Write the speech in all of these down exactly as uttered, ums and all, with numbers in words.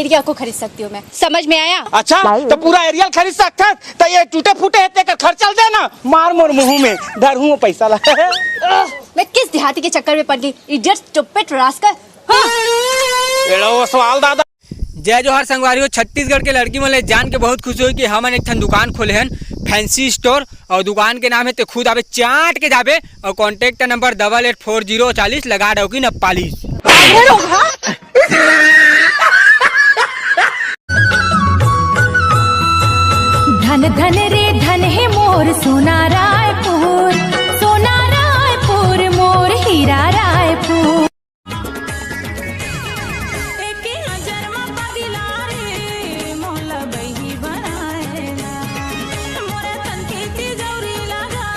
Aerial को खरीद सकती हूँ मैं, समझ में आया? अच्छा, तो पूरा एरियल खरीद सकथस, तो ये टूटे फूटे हे, तेकर खर्चा ल दे ना, मार मोर मुंह में, धरहूँ पैसा ला। मैं किस देहाती के चक्कर में पड़ गई, इडियट, स्टूपिड, रास्कल। हाँ। एड़ो सवाल दादा। जय जोहार संगवारी हो, छत्तीसगढ़ के लड़की मन ले जान के बहुत खुशी होई कि हमन एक ठन दुकान खोले हन, फैंसी स्टोर, और दुकान के नाम है, ते खुद आबे चाट के जाबे, और कॉन्टैक्ट नंबर डबल एट फोर जीरो चालीस लगा डौकी न पालिश। धन धन रे धन हे मोर सोना रायपुर, सोना रायपुर मोर हीरा रायपुर। एके नजर म पगला रे, मोला बही बनाए ना, मोर तन के तिजौरी लगा।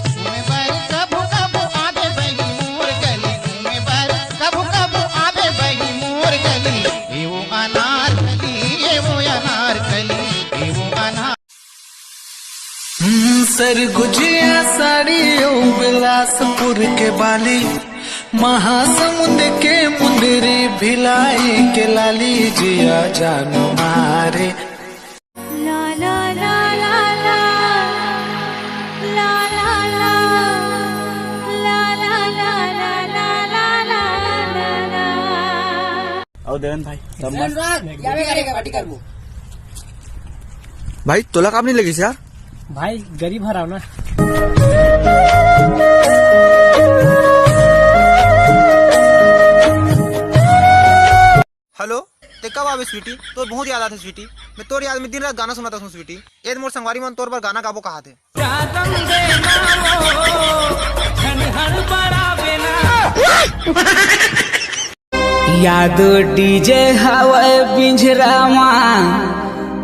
घूमे बर कभू कभू आबे बही मोर गली, घूमे बर कभू कभू आबे बही मोर गली। ए वो अनारकली, ए वो अनारकली, ए वो अनार। हम्म, सरगुजिया साड़ी ओ बिलासपुर के बाली, महासमुंद के मुंदरी, भिलाई के लाली, जिया जान मारे। अउ देवन भाई, सब मस्त। अनुराग, जाबे करेगा, बाटी करबो। भाई, तोला काम नहीं लगिस यार? भाई, गरीब हराव ना। हेलो, ते कब आबे स्वीटी? तोर बहुत याद आथे स्वीटी। मैं तोर याद में दिन रात गाना सुनत हूँ स्वीटी। ए दे मोर संगवारी मन तोर बर गाना गाबो कहाथे। यादो डीजे हवय पिंजरा मा,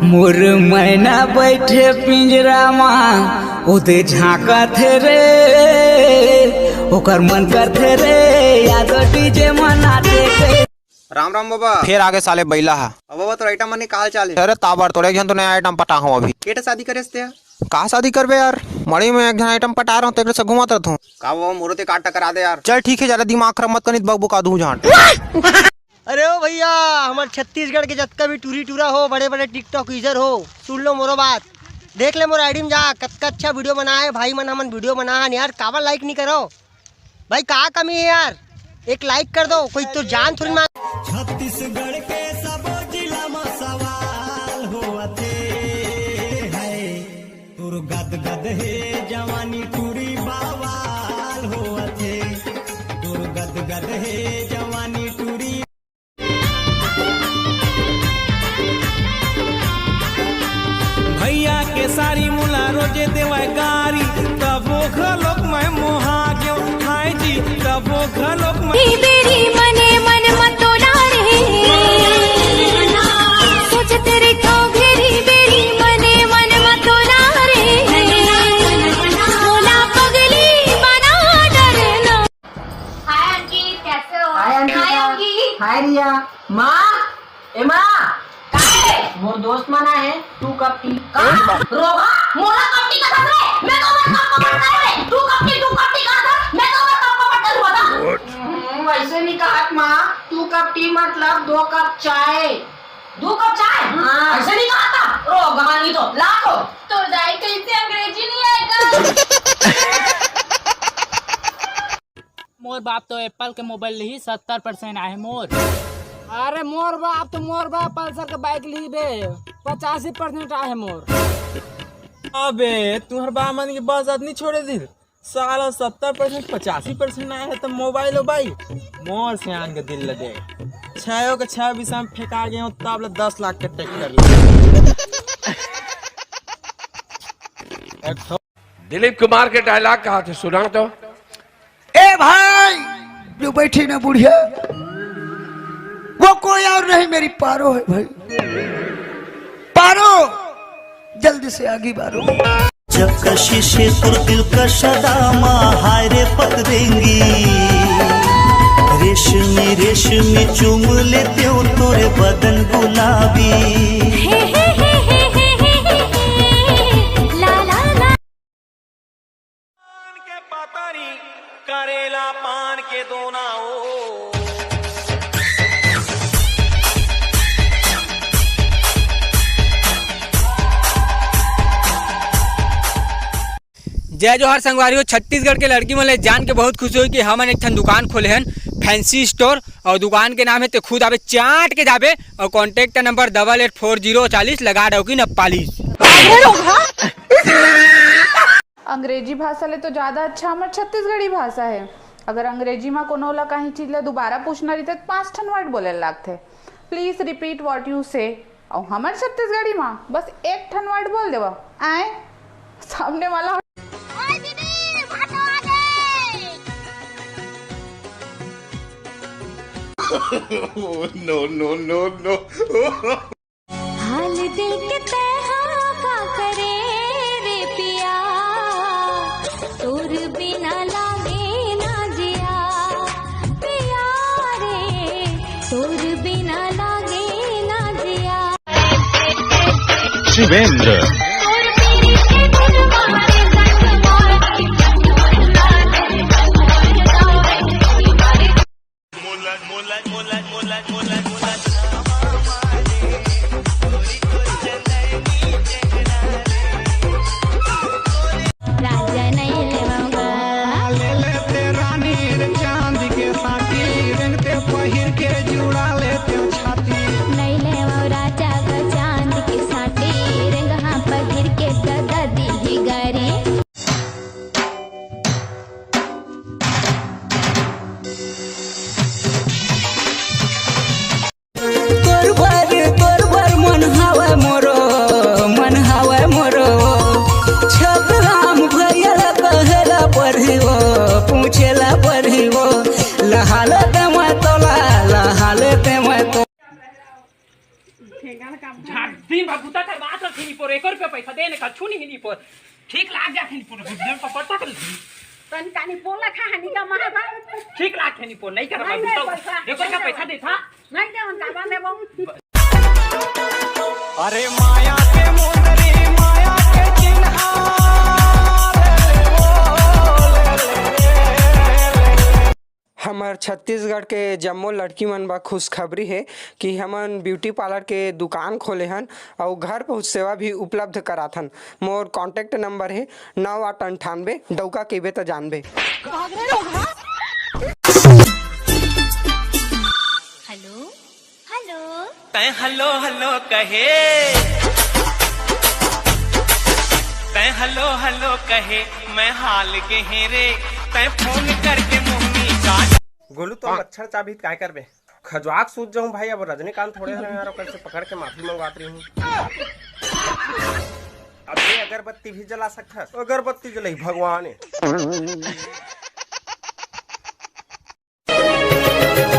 मोर मैना बैठे पिंजरा मा, ओदे झांकत हे रे, ओकर मन करथे रे, यादो डीजे मा नाचे के। राम राम बाबा। फेर आगे साले बइला हा। अब बाबा तोर आइटम मन के का हाल चाल हे? अरे ताबड़ तोड़, एक झन तो नया आइटम पटा हूँ अभी। के ठा शादी करे हस ते? का शादी करबे यार, मड़ी में एक झन आइटम पटा रहा हूँ, तेकरे से घूमत रहत हूँ। का बाबा, मोरो ते का टकरा दे यार। चल ठीक हे, ज्यादा दिमाग खराब मत कर, नहीं त बकबका दूँ झांट। अरे ओ भैया, हमर छत्तीसगढ़ के जतका भी टूरी टूरा हो, बड़े बड़े टिकटॉक यूजर हो, सुन लो मोरो बात। देख ले मोर आईडी में जा, कतका अच्छा वीडियो बनाए भाई मन, हमन वीडियो बनाहन यार, काबर लाइक नहीं करो? भाई का कमी है यार, एक लाइक कर दो, कोई तो जान थोड़ी मांग। छत्तीसगढ़ के सबो जिला म सवाल होवथे, है तोर गद गद हे जवानी टूरी बवाल होवथे, तोर गद गद हे जवानी टूरी। भैया के सारी मुला रोजे देवय गारी, तबो घलोक मैं मोहा गेव, हाय जी, तबो घलोक मैं। बेरी मने मन मतोला रे, सोचत रहिथव घेरी बेरी मने मन मतोला रे, मोला पगली बना डरना। हाय अंकित, कैसे हो? हाय अंकित। हाय अंकित। हाय रिया। माँ, ए माँ, का हे? मोर दोस्त मन आए हे, two cup tea। का? रोगहा, मोला cup tea कथस रे? मैं तो ओकर cup मा पटका हूँ रे। Two cup tea, two cup tea कथस, मैं तो ओकर cup मा पटका हूँ, बता। हम्म, वैसे नहीं कहत माँ, two cup tea मतलब दो कप चाय। दो कप चाय? हाँ। ऐसे नहीं कहत था? रोगहा नहीं तो, ला तो। तोर दाई कइसे अंग्रेजी नहीं आएगा? मोर बाप तो एप्पल के मोबाइल लिही, सत्तर परसेंट आहे मोर। अरे मोर बाप तो मोर बाप पल्सर के बाइक लिही बे, पचासी परसेंट आहे मोर। अबे तुहर बाप मन के बस आदमी छोड़े दिल, साला सत्तर परसेंट पचासी परसेंट आए हे त मोबाइल हो बाइक। मोर सियान के दिल ल दे, छयो के छह बिसा में फेंका गए हो तब ले दस लाख के ट्रैक्टर ले। दिलीप कुमार के डायलॉग कहा थे, सुना तो। ए भाई, जो बैठी ना बुढ़िया, वो कोई और नहीं, मेरी पारो है भाई। पारो, जल्दी से आगी बारो। जब कशिश तुर दिल का शदामा, हाय रे पतरेंगी। रेशमी रेशमी चूम लेते हो तोरे बदन गुलाबी। पान के पतरी, करेला पान के दोना ओ। जय जोहार संगवारी हो, छत्तीसगढ़ के लड़की मन ले जान के बहुत खुशी होई कि हमन एक ठन दुकान खोले हन, फैंसी स्टोर, और दुकान के नाम है ते खुद आबे चाट के जाबे, और कॉन्टैक्ट नंबर डबल एट फोर जीरो चालीस लगा डौकी न पालिश। अंग्रेजी भाषा ले तो ज्यादा अच्छा हमर छत्तीसगढ़ी भाषा है। अगर अंग्रेजी मा कोनो ला कहीं चीज ला दोबारा पूछना रहिथे, तो पांच ठन वर्ड बोले लागथे। Please repeat what you say। अउ हमर छत्तीसगढ़ी मा बस एक ठन वर्ड बोल देवा, आए सामने वाला। ओए दीदी, भात आ गए। No, no, no, no। हाल दिल के तैहा का करे रे पिया, तोर बिना लागे ना जिया। पिया रे, तोर बिना लागे ना जिया। शिवेंद्र। राजा नहीं लेवाऊंगा। ले लेते रानी रे चांद के साटी, रंगते पहिर के जुड़ा लेते छाती। नहीं लेवा राजा का चांद के साटी, रंग हाँ पहिर के दादा दी ही गारी। तोर बर तोर बर मन हवय मोरो, मन हवय मोरो। छतराम भैया ला कहेला परही वो, पूछेला परही वो। लहाले ते मैं तोला, लहाले ते मैं तो। झाड़ दिन भर बुता कर बात रखी नहीं पोर, एक रुपया पैसा देने का छू नहीं नहीं पोर। ठीक लाग जाथे नहीं पोर, बुझले पपटा कर। तन कानी पोला खा हनी का मार बा। ठीक लाग थे नहीं पोर, नहीं कर नहीं, नहीं, बुता। पैसा। एक रुपया पैसा दे था। नहीं दे उनका बांधे वो। अरे माया के मुंदरी, माया के चिन्हा। हमर छत्तीसगढ़ के जम्मो लड़की मन बर खुशखबरी हे कि हमन ब्यूटी पार्लर के दुकान खोले हन अउ घर पहुँच सेवा भी उपलब्ध कराथन। मोर कॉन्टैक्ट नंबर हे नौ आठ अंठानबे। डौका केबे त जानबे। हेलो। हेलो। तैं हलो हलो कहे, तैं हलो हलो कहे, मैं हाल गेहे रे। तैं फोन करके मोहनी का। गोलू तो मच्छर चाबही त काय करबे? खजुआक सूत जाऊं भाई। अब रजनीकांत थोड़े हरे यार, ओकर से पकड़ के माफी मंगवात रही हूँ। अब ये अगरबत्ती भी जला सकथस? अगरबत्ती जलाई भगवान हे।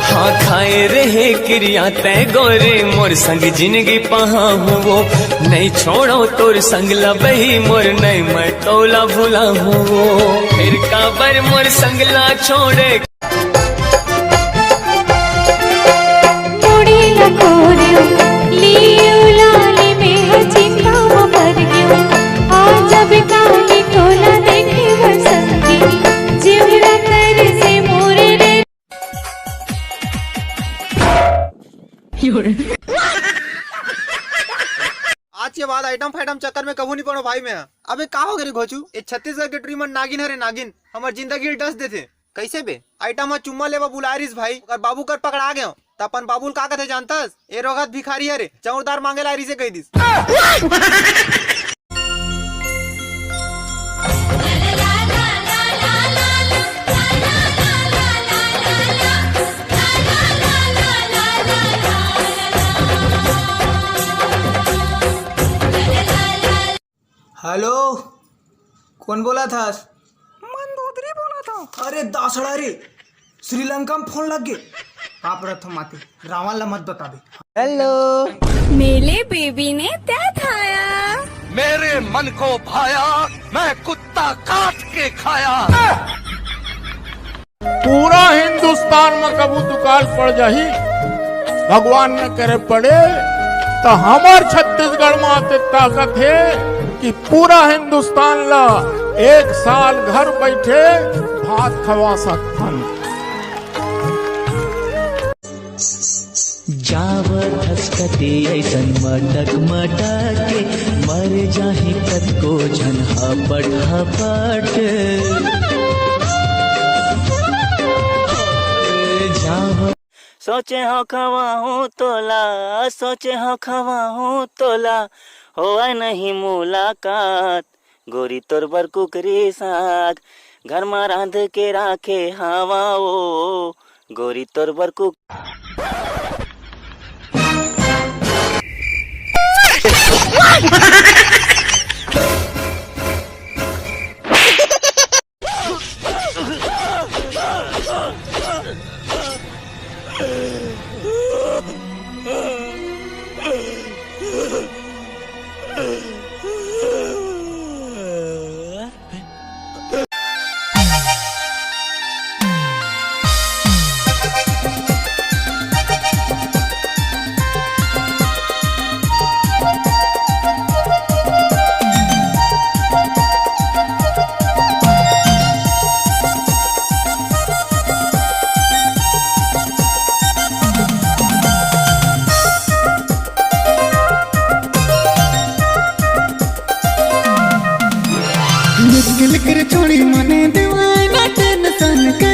हाँ खाए रहे किरिया तै गोरे, मोर संग जिंदगी पहा हुओ। नहीं छोड़ो तोर संग लबही मोर, नहीं मैं तोला भुला हुओ। फिर काबर मोर संग ला छोड़े। मुड़ी लकोरियो, लियो लाली में हो चिंता में पड़ गयो। आ जब काली तोला देखे बर संगी, जिवरा कर से मोरे रे। आज के बाद आइटम फाइटम चक्कर में कभू नहीं पड़ो भाई मैं। अबे का हो गे रे घोचू? ये छत्तीसगढ़ के टुरी मन नागिन हरे नागिन, हमर जिंदगी ल डस देथे। कैसे बे? आइटम ह चुम्मा लेवा बुलाए रिस भाई, ओकर बाबू कर पकड़ा गयो। त अपन बाबू ल का कथे जानतस? ए रोगत भिखारी हरे, चौरदार मांगे ला रिसे कह दिस। हेलो, कोन बोलत हस? मंदोदरी बोलत हंव। अरे दासड़ा रे, श्रीलंका म फोन लग गे। आप रथ माते रावण ला मत बताबे। हेलो। मेले बेबी ने त्या थाया। मेरे मन को भाया, मैं कुत्ता काट के खाया। पूरा हिंदुस्तान में कभू दुकाल पड़ जाही, भगवान न करे पड़े, त हमर छत्तीसगढ़ में अतेक ताकत हे कि पूरा हिंदुस्तान ला एक साल घर बैठे भात खवा सकथन। जावत हस कति अइसन मटक मटक के, मर जाही कतको झन हपट हपट। जाव सोचे हव खवाहूँ तोला, सोचे हव खवाहूँ तोला, होवय नहीं मुलाकात। गोरी तोर बर कुकरी साग, घर म रांध के राखे हवा ओ। गोरी तोर बर कुक मुश्किल कर छोड़ी मने देवाय ना टेंशन।